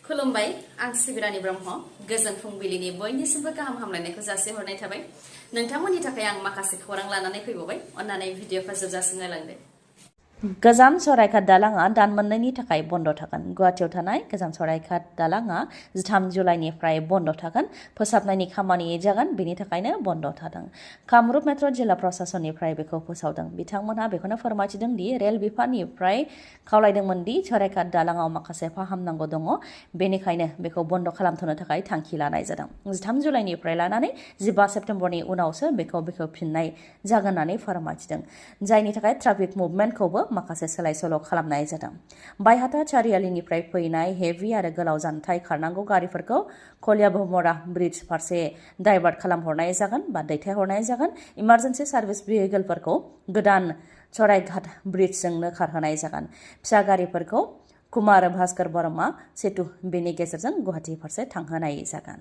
खुलुमबाय आं सिबिरानि ब्रह्म गोजोन फुंबिलिनि बयनिसिमबो गाहाम हामलायनायखौ जासिहरनाय थाबाय नोंथांमोननि थाखाय आं माखासे खौरां लानानै फैबावबाय अन्नानै भिडिअखौ जोबजासिम नायलांदो गोजाम सरायघाट दालाङा दान मोननैनि थाखाय बन्द थागोन गुवाहाटीयाव थानाय गोजाम सरायघाट दालाङा 13 जुलाइनिफ्राय बन्द थागोन फोसाबनायनि खामानि जागोन बेनि थाखायनो बन्द थादों कामरुप मेट्र' जिल्ला प्रशासननिफ्राय बेखौ फोसावदों बिथांमोनहा बेखौनो फोरमायथिदों दि रेल बिफाननिफ्राय खावलायदोंमोन दि सरायघाट दालाङाव माखासे फाहामनांगौ दङ बेनिखायनो बेखौ बन्द खालामथ'नो थाखाय थांखि लानाय जादों 13 जुलाइनिफ्राय लानानै 15 सेप्तेम्बरनि उनावसो बेखौ बेखेवफिननाय जागोन होननानै फोरमायथिदों जायनि थाखाय ट्राफिक मुभमेन्टखौबो माखासे सोलाय सोल' खालामनाय जादों बायहाथा चारियालिनिफ्राय फैनाय हेभि आरो गोलाव जानथाय खारनांगौ गारिफोरखौ कलियाभमरा ब्रिज फारसे डाइभार्ट खालामहरनाय जागोन बा दैथायहरनाय जागोन इमार्जेन्सि सार्भिस भेहिकलफोरखौ गोदान सरायघाट ब्रिजजोंनो खारहोनाय जागोन फिसा गारिफोरखौ कुमार भास्कर बर्मा सेतु बेनि गेजेरजों गुवाहाटी फारसे थांहोनाय जागोन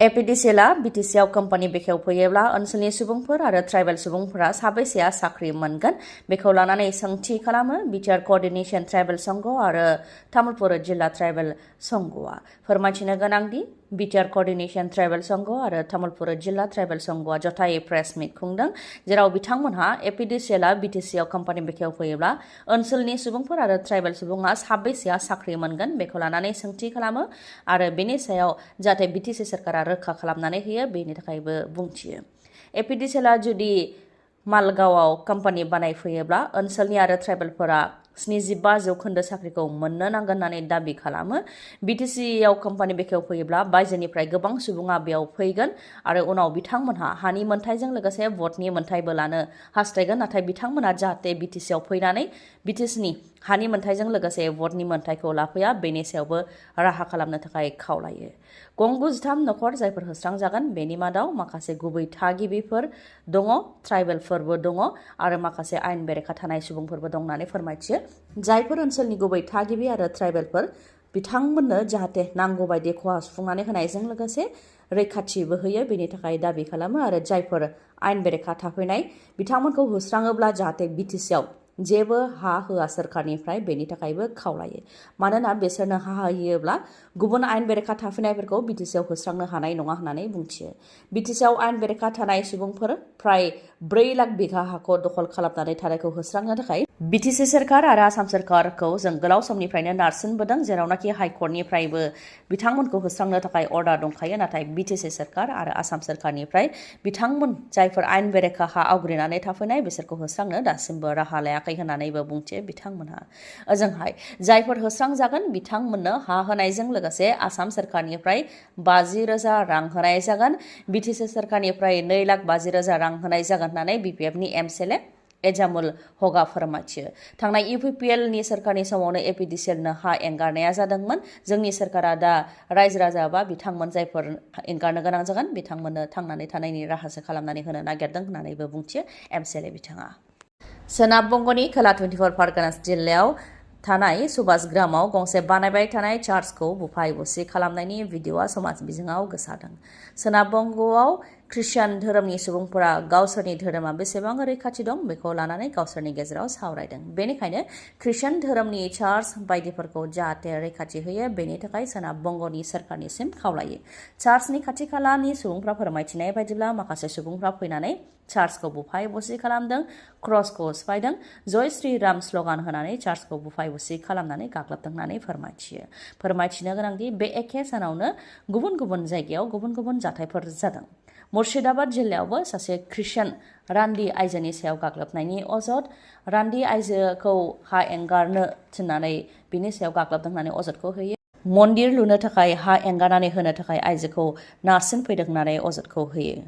एपिडिसिएलआ बिटिसिआव कम्पानि बेखेवफैयोब्ला ओनसोलनि सुबुंफोर आरो ट्राइबेल सुबुंफोरा साबेसेया साख्रि मोनगोन बेखौ लानानै सोंथि खालामो बिटिआर क'अर्डिनेशन ट्राइबेल संघ आरो तामुलपुर जिल्ला ट्राइबेल संघआ फोरमायथिनो गोनांदि बिटिआर क'अर्डिनेशन ट्राइबेल संघ आरो तामुलपुर जिल्ला ट्राइबेल संघआ जथायै प्रेस मिट खुंदों जेराव बिथांमोनहा एपिडिसिएलआ बिटिसिआव कम्पानि बेखेवफैयोब्ला ओनसोलनि सुबुंफोर आरो ट्राइबेल सुबुङा साबेसेया साख्रि मोनगोन बेखौ लानानै सोंथि खालामो आरो बेनि सायाव जाहाथे बिटिसि सरकारा रोखा खालामनानै होयो बेनि थाखायबो बुंथियो एपिडिसिएलआ जुदि मालगावआव कम्पानि बानायफैयोब्ला ओनसोलनि आरो ट्राइबेलफोरा 75% साख्रिखौ मोननो नांगोन होननानै दाबि खालामो बिटिसिआव कम्पानि बेखेवफैयोब्ला बायजोनिफ्राय गोबां सुबुङा बेयाव फैगोन आरो उनाव बिथांमोनहा हानि मोन्थाइजों लोगोसे भटनि मोन्थाइबो लानो हास्थायगोन नाथाय बिथांमोना जाहाथे बिटिसिआव फैनानै बिटिसिनि हानि मोन्थाइजों लोगोसे भटनि मोन्थाइखौ लाफैया बेनि सायावबो राहा खालामनो थाखाय खावलायो गं 13 नखर जायफोर होस्रांजागोन बेनि मादाव माखासे गुबै थागिबिफोर दङ ट्राइबेलफोरबो दङ आरो माखासे आयेन बेरेखा थानाय सुबुंफोरबो दं होननानै फोरमायथियो जायफोर ओनसोलनि गुबै थागिबि आरो ट्राइबेलफोर बिथांमोननो जाहाथे नांगौ बायदि खहा सुफुंनानै होनायजों लोगोसे रैखाथिबो होयो बेनि थाखाय दाबि खालामो आरो जायफोर आयेन बेरेखा थाफैनाय बिथांमोनखौ होस्राङोब्ला जाहाथे बिटिसिआव जेबो हा होआ सोरखारनिफ्राय बेनि थाखायबो खावलायो मानोना बिसोरनो हा होयोब्ला गुबुन आयेन बेरेखा थाफैनायफोरखौ बिटिसिआव होस्रांनो हानाय नङा होननानै बुंथियो बिटिसिआव आयेन बेरेखा थानाय सुबुंफोर प्राय 4 लाख बिघा हाखौ दखल खालामनानै थानायखौ होस्रांनो थाखाय बिटिसि सरकार आरो आसाम सरकारखौ जों गोलाव समनिफ्रायनो नारसिनबोदों जेरावनाखि हाइकर्टनिफ्रायबो बिथांमोनखौ होस्रांनो थाखाय अर्डार दंखायो नाथाय बिटिसि सरकार आरो आसाम सरकारनिफ्राय बिथांमोन जायफोर आयेन बेरेखा हा आवग्रिनानै थाफैनाय बिसोरखौ होस्रांनो दासिमबो राहा लायाखै होननानैबो बुंथियो बिथांमोनहा ओजोंहाय जायफोर होस्रांजागोन बिथांमोननो हा होनायजों लोगोसे आसाम सरकारनिफ्राय 50,000 रां होनाय जागोन बिटिसि सरकारनिफ्राय 2,50,000 रां होनाय जागोन होननानै बिपिएफनि एमएलए एजामुल हगा फोरमायथियो थांनाय इउपिपिएलनि सरकारनि समावनो एपिडिसिएलनो हा एंगारनाया जादोंमोन जोंनि सरकारा दा रायजो राजाबा बिथांमोन जायफोर एंगारनो गोनां जागोन बिथांमोननो थांनानै थानायनि राहासो खालामनानै होनो नागिरदों होननानैबो बुंथियो एमएलए बिथाङा सोनाब बंगनि खोला 24 परगनास जिल्लायाव थानाय सुभाषग्रामाव गंसे बानायबाय थानाय चार्चखौ बुफाय बुसि खालामनायनि भिडिअ'आ समाज बिजोङाव गोसारदों सोनाब बंगआव ख्रिस्टियान धोरोमनि सुबुंफोरा गावसोरनि धोरोमा बेसेबां रैखाथि दं बेखौ लानानै गावसोरनि गेजेराव सावरायदों बेनिखायनो ख्रिस्टियान धोरोमनि चार्च बायदिफोरखौ जाहाथे रैखाथि होयो बेनि थाखाय सोनाब बंगनि सरकारनिसिम खावलायो चार्चनि खाथि खालानि सुबुंफ्रा फोरमायथिनाय बायदिब्ला माखासे सुबुंफ्रा फैनानै चार्चखौ बुफाय बुसि खालामदों क्रसखौ सिफायदों जय श्री राम स्ल'गान होनानै चार्चखौ बुफाय बुसि खालामनानै गाग्लोबदों होननानै फोरमायथिनो गोनांदि बे एखे सानावनो गुबुन गुबुन जायगायाव गुबुन गुबुन जाथायफोर जादों मुर्शिदाबाद जिल्लायावबो सासे ख्रिस्टियान रान्दि आइजोनि सायाव गाग्लोबनायनि अजद रान्दि आइजोखौ हा एंगारनो थिननानै बिनि सायाव गाग्लोबदों होननानै अजदखौ होयो मन्दिर लुनो थाखाय हा एंगारनानै होनो थाखाय आइजोखौ नारसिनफैदों होननानै अजदखौ होयो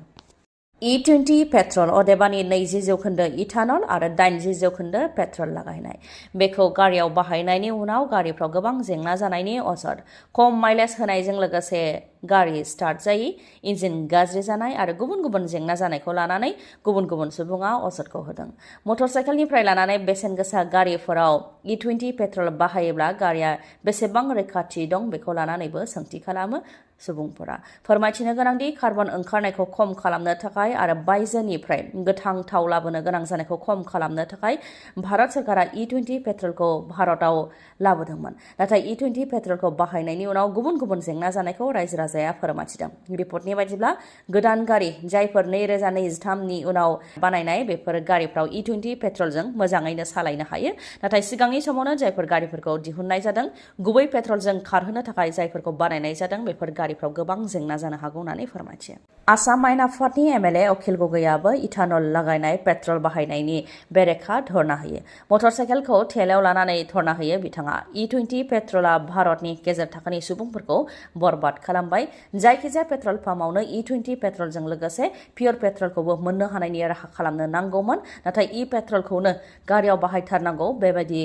E20 पेट्रल अदेबानि 20% इथानल आरो 80% पेट्रल लागायनाय बेखौ गारियाव बाहायनायनि उनाव गारिफ्राव गोबां जेंना जानायनि अजद खम माइलेज होनायजों लोगोसे गारि स्टार्ट जायै इन्जिन गाज्रि जानाय आरो गुबुन गुबुन जेंना जानायखौ लानानै गुबुन गुबुन सुबुङा अजदखौ होदों। मटरसाइकेलनिफ्राय लानानै बेसेन गोसा गारिफोराव E20 पेट्रल बाहायोब्ला गारिया बेसेबां रैखाथि दं बेखौ लानानैबो सोंथि खालामो सुबुंफोरा। फोरमायथिनो गोनांदि कार्बन ओंखारनायखौ खम खालामनो थाखाय आरो बायजोनिफ्राय गोथां थाव लाबोनो गोनां जानायखौ खम खालामनो थाखाय भारत सरकारा E20 पेट्रलखौ भारताव लाबोदोंमोन। नाथाय E20 पेट्रलखौ बाहायनायनि उनाव गुबुन गुबुन जेंना जानायखौ रायजो राजाया फोरमायथिदों। रिपर्टनि बायदिब्ला गोदान गारि जायफोर 2023 नि उनाव बानायनाय बेफोर गारिफ्राव E20 पेट्रलजों मोजाङैनो सालायनो हायो। नाथाय सिगांनि समावनो जायफोर गारिफोरखौ दिहुननाय जादों गुबै पेट्रलजों खारहोनो थाखाय जायफोरखौ बानायनाय जादों बेफोर गारिफ्राव गोबां जेंना जानो हागौ होननानै फोरमायथियो। आसाम आयेन आफादनि MLA अखिल गगैयाबो इथानल लागायनाय पेट्रल बाहायनायनि बेरेखा धरना होयो। मटरसाइकेलखौ थेलायाव लानानै धरना होयो बिथाङा। E20 पेट्रला भारतनि गेजेर थाखोनि सुबुंफोरखौ बरबाद खालामबाय। जायखिजाया पेट्रल पाम्पआवनो E20 पेट्रलजों लोगोसे पियर पेट्रलखौबो मोननो हानायनि राहा खालामनो नांगौमोन। नाथाय पेट्रलखौनो गारियाव बाहायथारनांगौ बेबायदि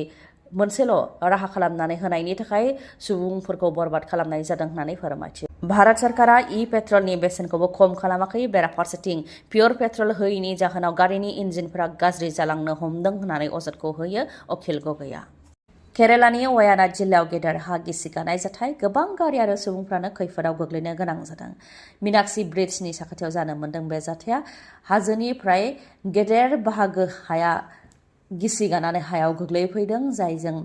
मोनसेल' राहा खालामनानै होनायनि थाखाय सुबुंफोरखौ बरबाद खालामनाय जादों होननानै फोरमायथियो। भारत सरकारा पेट्रलनि बेसेनखौबो खम खालामाखै। बेराफारसेथिं पियर पेट्रल होयैनि जाहोनाव गारिनि इन्जिनफोरा गाज्रि जालांनो हमदों होननानै अजदखौ होयो अखिल गगैया। केरेलानि वायानाड जिल्लायाव गेदेर हा गिसिगानाय जाथाय गोबां गारि आरो सुबुंफ्रानो खैफोदाव गोग्लैनो गोनां जादों। मीनाक्षी ब्रिजनि साखाथियाव जानो मोन्दों बे जाथाया। हाजोनिफ्राय गेदेर बाहागो हाया गिसिगानानै हायाव गोग्लैफैदों जायजों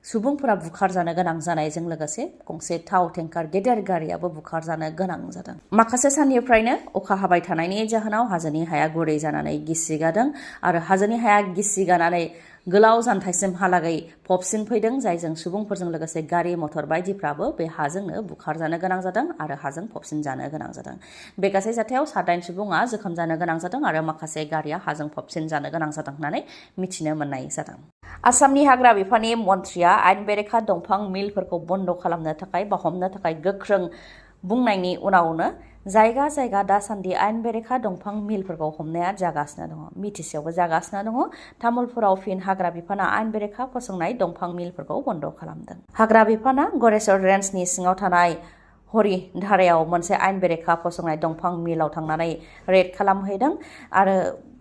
सुबुंफोरा बुखारजानो गोनां जानायजों लोगोसे गंसे थाव टेंकार गेदेर गारियाबो बुखारजानो गोनां जादों। माखासे साननिफ्रायनो अखा हाबाय थानायनि जाहोनाव हाजोनि हाया गुरै जानानै गिसिगादों आरो हाजोनि हाया गिसिगानानै गोलाव जानथायसिमहालागै फबसिन फैदों जायजों सुबुंफोरजों लोगोसे गारि मटर बायदिफ्राबो बे हाजोंनो बुखारजानो गोनां जादों आरो हाजों फबसिन जानो गोनां जादों। बे गासै जाथायाव 7 सुबुङा जोखोम जानो गोनां जादों आरो माखासे गारिया हाजों फबसिन जानो गोनां जादों होननानै मिथिनो मोननाय जादों। आसामनि हाग्रा बिफाननि मन्थ्रिया आयेन बेरेखा दंफां मिलफोरखौ बन्द खालामनो थाखाय बा हमनो थाखाय गोख्रों बुंनायनि उनावनो जायगा जायगा दासान्दि आयेन बेरेखा दंफां मिलफोरखौ हमनाया जागासिनो दङ। मिथिसेयावबो जागासिनो दङ। तामुलपुराव फिन हाग्रा बिफाना आयेन बेरेखा फसंनाय दंफां मिलफोरखौ बन्द खालामदों। हाग्रा बिफाना गरेस्वर रेन्जनि सिङाव थानाय हरिधारायाव मोनसे आयेन बेरेखा फसंनाय दंफां मिलाव थांनानै रेड खालामहैदों आरो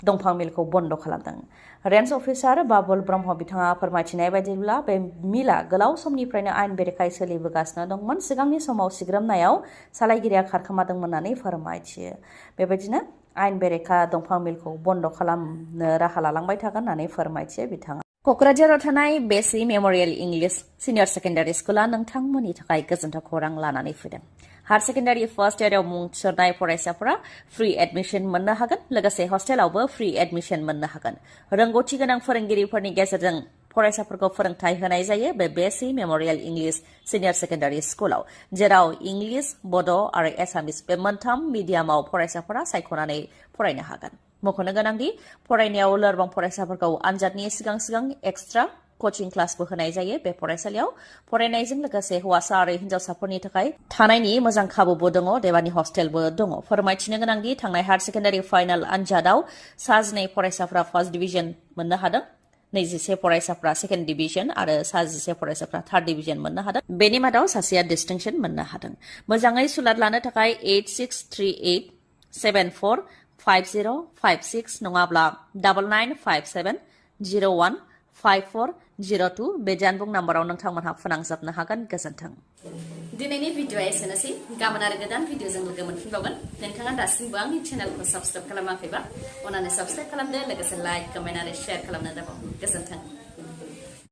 दंफां मिलखौ बन्द खालामदों। रेन्ज अफिसार बाबुल ब्रह्म बिथाङा फोरमायथिनाय बायदिब्ला बे मिला गोलाव समनिफ्रायनो आयेन बेरेखायै सोलिबोगासिनो दंमोन। सिगांनि समाव सिग्रोमनायाव सालायगिरिया खारखोमादोंमोन होननानै फोरमायथियो। बेबायदिनो आयेन बेरेखा दंफां मिलखौ बन्द खालामनो राहा लालांबाय थागोन होननानै फोरमायथियो बिथाङा। क'क्राझाराव थानाय बेसि मेम'रियेल इंलिश सिनियर सेकेन्डारि स्कुला नोंथांमोननि थाखाय गोजोनथाव खौरां लानानै फैदों। हायर सेकेन्डारि फार्स्ट इयाराव मुं थिसननाय फरायसाफोरा फ्रि एडमिशन मोननो हागोन। लोगोसे हस्टेलावबो फ्रि एडमिशन मोननो हागोन। रोंगौथि गोनां फोरोंगिरिफोरनि गेजेरजों फरायसाफोरखौ फोरोंथाय होनाय जायो बे बेसि मेम'रियेल इंलिश सिनियर सेकेन्डारि स्कुलाव, जेराव इंलिश, बड' आरो एसामिस बे मोनथाम मिडियामाव फरायसाफोरा सायख'नानै फरायनो हागोन। मख'नो गोनांदि फरायनायाव लोरबां फरायसाफोरखौ आनजादनि सिगां सिगां एक्सट्रा कचिं क्लासबो होनाय जायो। बे फरायसालियाव फरायनायजों लोगोसे हौवासा आरो हिन्जावसाफोरनि थाखाय थानायनि मोजां खाबुबो दङ। देबानि हस्टेलबो दङ। फोरमायथिनो गोनांदि थांनाय हायार सेकेन्डारि फाइनाल आनजादाव 2 फरायसाफ्रा फार्स्ट डिभिजन मोननो हादों, 21 फरायसाफ्रा सेकेन्ड डिभिजन आरो 11 फरायसाफ्रा थार्ड डिभिजन मोननो हादों। बेनि मादाव सासेया डिस्टिंक्सन मोननो हादों। मोजाङै सुलाद लानो थाखाय 8638745056 नङाब्ला 9957015402 बे जानबुं नाम्बाराव नोंथांमोनहा फोनांजाबनो हागोन। गोजोन्थों। दिनैनि भिडिअ'आ एसेनोसै। गाबोन आरो गोदान भिडिअ'जों लोगो मोनफिनबावगोन। नोंथाङा दासिमबो आंनि चेनेलखौ साबस्क्राइब खालामाखैबा अन्नानै साबस्क्राइब खालामदो। लोगोसे लाइक, कमेन्ट आरो शेयार खालामनो दाबाव। गोजोन्थों।